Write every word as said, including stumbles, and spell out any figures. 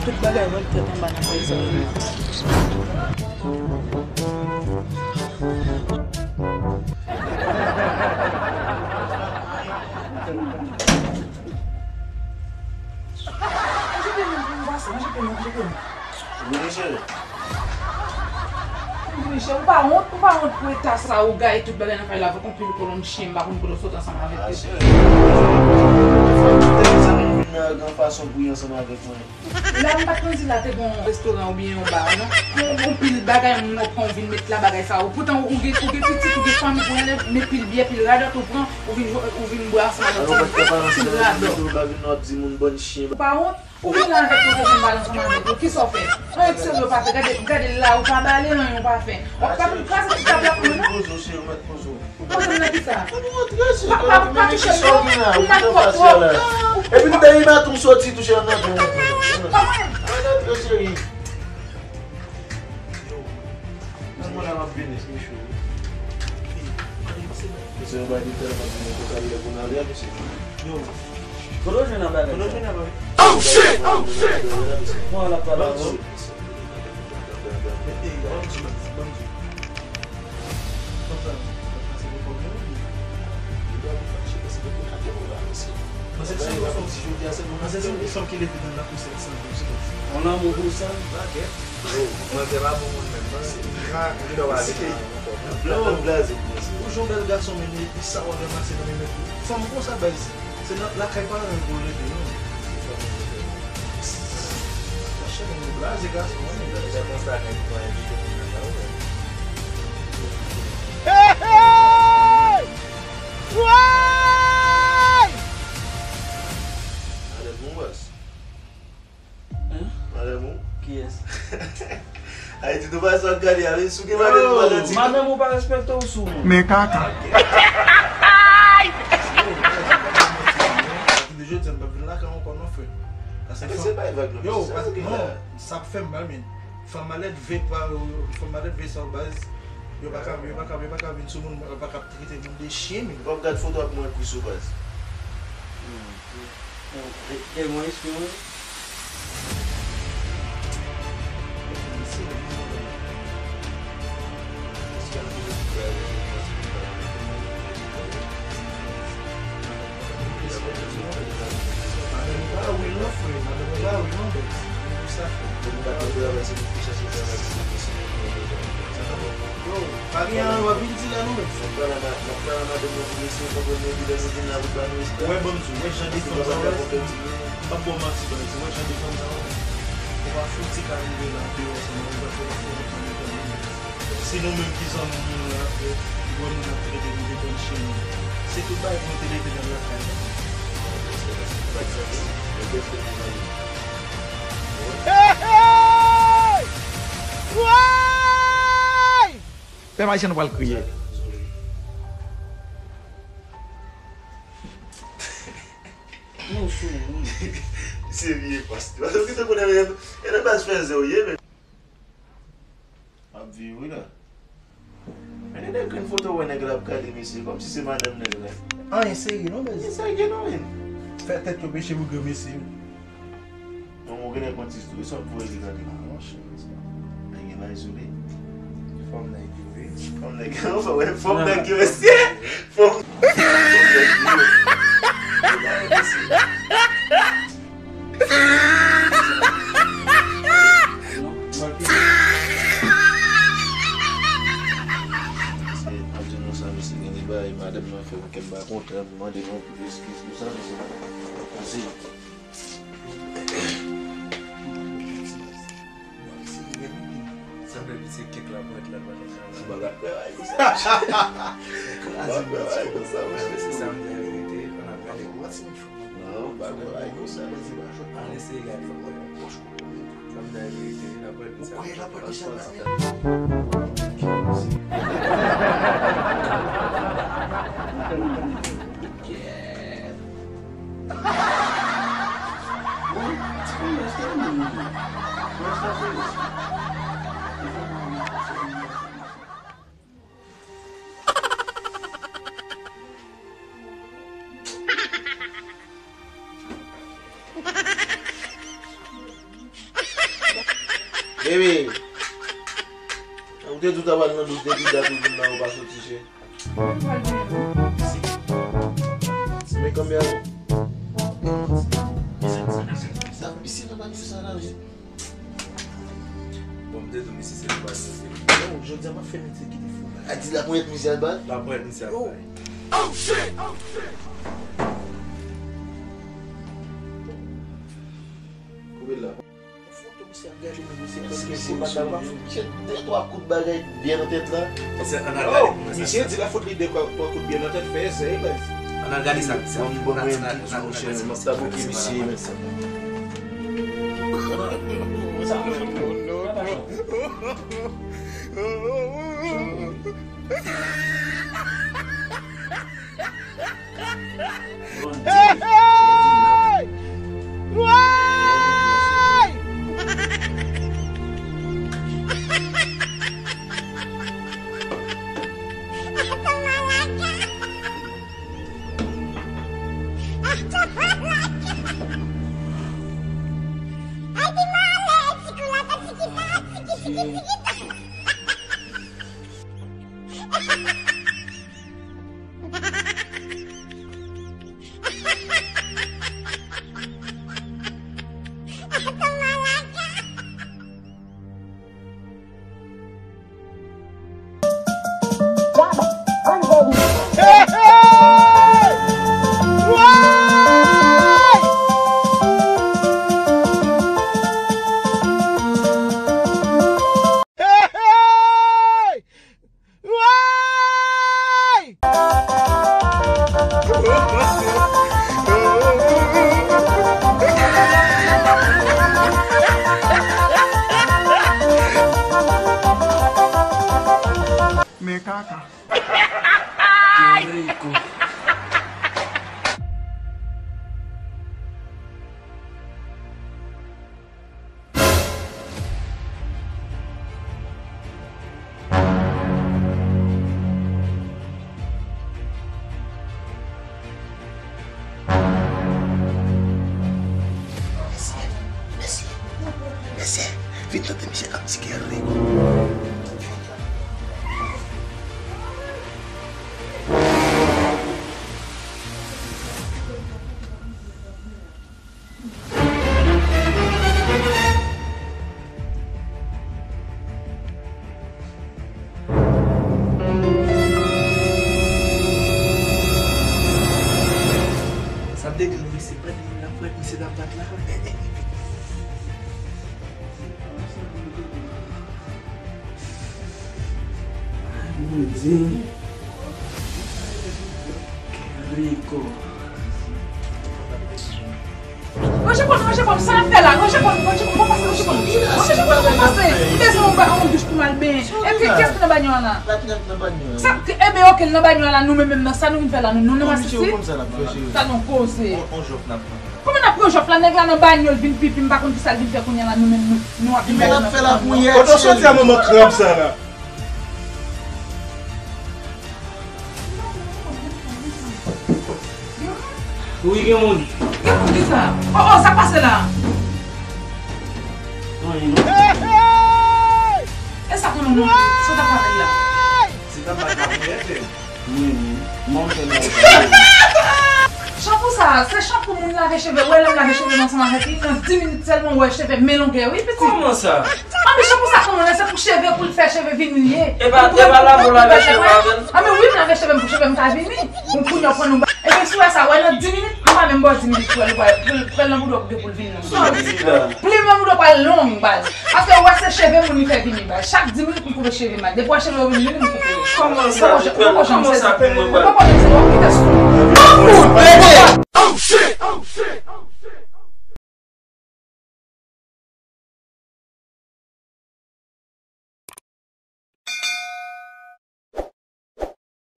Tout bagay mwen fèt anba nan prizon. Manje pye mwen, mwen pase, manje pye mwen, manje pye mwen. Vini, cheri. Vini, cheri, ou pa wont, ou pa wont pou eta sa ou gaye tout bagay nan kay la avèk yon pil kolonn chen, m pa konn kote w sot ansanm avèk yo. Ah, cheri, fò m te zanmi m vin nan gran fason pou y ansanm avèk mwen. La m pa t konn si la te gon restoran oubyen yon ba, non. Yon, yon pil bagay moun ou pran ou vin met la bagay sa yo. Poutan ou gen, ou gen pitit, ou gen fanmi pou rele, men pil byè, pil radòt ou pran, ou vin, ou vin bwè ansanm avèk ti pil radòt. Ou pa wont? Ou vin la avèk yon jèn pale ansanm avèk ou. Kisa w fè? Anyen k serye w pa fè. Gade, gade l la, ou pa bale, anyen w pa fè. W ap, w ap kraze ti tab la pou mwen, non? Ou poze m nan kisa? Ann rantre, cheri, pa, pa, pa touche m non. Ou malpwòp twòp. Epi m te rive tou m soti touche ann rantre, rantre. Ann rantre, cheri. Ann mwen la m ap vini. Mesye, yon bagay ki tèlman vini pou kalye pou n ale a, mesye. Yo. Kote w jwenn bagay sa? Kote w jwenn bagay? Oh shit! Oh shit! Bon, l ap pale avè w. Ey, ban m di, ban m di. Konsa, konsa se pou kòb yo, wi. Li ba li fache, paske pou kate pou la, mesye. Mwen se sou yon fanm, si jodi a se pou mwen se yon fanm ki leve nan lakou sèt san gwo sou. On lanmou pou sa, pa kè. Yo, mwen se pa bon moun menm, non. Li dò pa vin la ankò. Blan, blan blaze pou mwen, se. Ou jan bèl gason, men e sa w ap ranmase nan men mèt ou. Fanm konsa, baz. Se nan lakay paran yo pou yo rete, non. Monchè, men nou blaze gason, wi. Lè konsa, nèg pran envite moun nan kay ou, wi. Hey, hey! Woy! Alèz, mon baz. Hein? Madanm ou? Kiyès? Ayiti, nou pa sa gade a, men si w gen madanm, ou pa janti. Madanm ou pa respekte w sou moun. Men kaka. Depi jodi a, m p ap vin lakay ou ankò non, frè. Paske men se pa vag non, yo, paske non, sa ap fè m mal, men fanm malelve pa, fanm malelve sa yo, baz, yo pa ka, yo pa ka, yo pa ka vin sou moun, yo pa ka trete moun de chen, men. Fò m gad foto ak mwen plis ou, baz. E, e mwen, espri mwen. Madanm ou pa wil non, frè. Madanm ou pa wil non, bèk. Pou sa, frè. Pou nou pa travay, se nou ki chache travay, se nou ki Yo, pa gen anyen w ap vin di la non, men. N ap pran la ma-, n ap pran la madanm nan pou mesye, w konprann, epi lè nou vin la pou ba nou respè. Ou wè, ban m di w, wè jan de fanm sa yo, m p ap ba w manti, ban m di w, wè jan de fanm sa yo, ou pa fouti ka rive la deyò sa, nan ou pa fè, ou pa fè, ou pa fè, ou pa fè. Se nou menm ki zanmi moun la, frè, ki wè moun ap trete nou de bann chen. Se tout bagay pou nou te leve nan lakay la. Hey, hey! Woy! Pèp ayisyen nou pral kriye. Nou sou moun. Misye vye pastè. Ou kite konnen, e nan baz fèzè ou ye, men. Ap viv wi la. Men gen de grenn foto wè nèg la ap gade mesye, kòmsi se madanm nèg la. Anyen serye non, men. Anyen serye non, men. Fè tèt yo peche pou granmesi. Non, mwen genlè konn ti sou sa pou li gade. Ah, monchè, sa. Nèg gen la izole. Fanm nèg yo, wi. Fanm nèg yo, fanm nèg yo, mesye. Fanm nèg yo. Mesye, ap di nou sa, mesye, gen de bagay madanm nan fè pou kè m pa kontan, pou mande nou anpil eskiz pou sa, mesye. Pase. Sanble se kèk lapwèt la pa nan kay la. Kraze m ti kou. Se sa m te rete, ann ap gade. Non, pa kwè bagay konsa. Ann eseye gade. Sa m te rete, lapwèt sa. Ou kwè lapwèt sa la? Bebe, ou te di w ta pral nan dous depi dat ou vin la, ou pa soti, cheri. Men konbyen? Sa, misye nan pa misye sa la, wi. Bon, m te di w misye se li pa misye. Non, jodi a m ap fè misye kite fou. A di la ponyèt misye al bay? La ponyèt misye al bay. Oh shit! Oh shit! Koupe l la. Foto misye ap gade nan misye, paske se pa ta pa fout de twa kout bagay byen nan tèt la. Misye di la fout li de twa kout byen nan tèt, fè eseye, baz. Ann al gade sa, misye. Bon, bon, mwen menm ki di, monchè, m ap taboke misye, men. Hey, hey! Woy! Woy! Men kaka. Mesye, mesye, mesye, vin tande misye ap di ke Rico. Sa vle di nou, se pa li menm la, frè, misye t ap bat la. Bondye. Rico. Ranje kò nou, ranje kò nou, sa n ap fè la? Ranje kò nou, ranje kò nou, pa pase, ranje kò nou. Ranje kò nou, pa pase. M bezwen yon ba-, yon douch pou m al benyen. Epi, kiyès ki nan banyo a la? Sa, ebyen, oke, l nan banyo a la, nou menm menm nan, sa nou vin fè la, nou, nou nan masisi? Sa nou koze. Kòman n ap pran jòf la? Nèg la nan banyo, l vin pipi, m pa konn kisa l vin fè kounye a la, nou menm nou, nou ap vin gade nan fè la. Kote w soti a, manman krab sa la? Wi, gen moun. Gen moun kisa? Oh, oh, sa k pase la? Anyen non. E sa k nan men w? Sa w t ap pale la? Se t ap bat la ponyèt, e. Mwen menm, mwen fè mwen. Chanpou sa, se chanpou moun lave cheve. Wè lè m lave cheve m ansanm avèk li, nan dis minit sèlman, wè cheve m men longè, wi, pitit. Kòman sa? Anben, chanpou sa, kòman lè se pou cheve, pou l fè cheve vini, li ye. E pa, e pa lave w lave cheve avè l? Anben, wi, m lave cheve m pou cheve m ka vini. Bon, kounye a w pran nou ba. Ebyen, si w wè sa, wè nan dis minit, m pa menm ba w dis minit pou l, pou l, pou l nan bouda w pou l vini nan. Sa w di la? Plim nan bouda w pral long, baz. Paske w wè se cheve moun li fè vini, baz. Chak dis minit, m koupe cheve m. Depi w wè cheve yo vin vini, m koupe yo. Kòman sa? Kòman sa pou mwen, baz? Ou poko janm sezi, ou poko janm sezi, ou kite sou. Oh shit!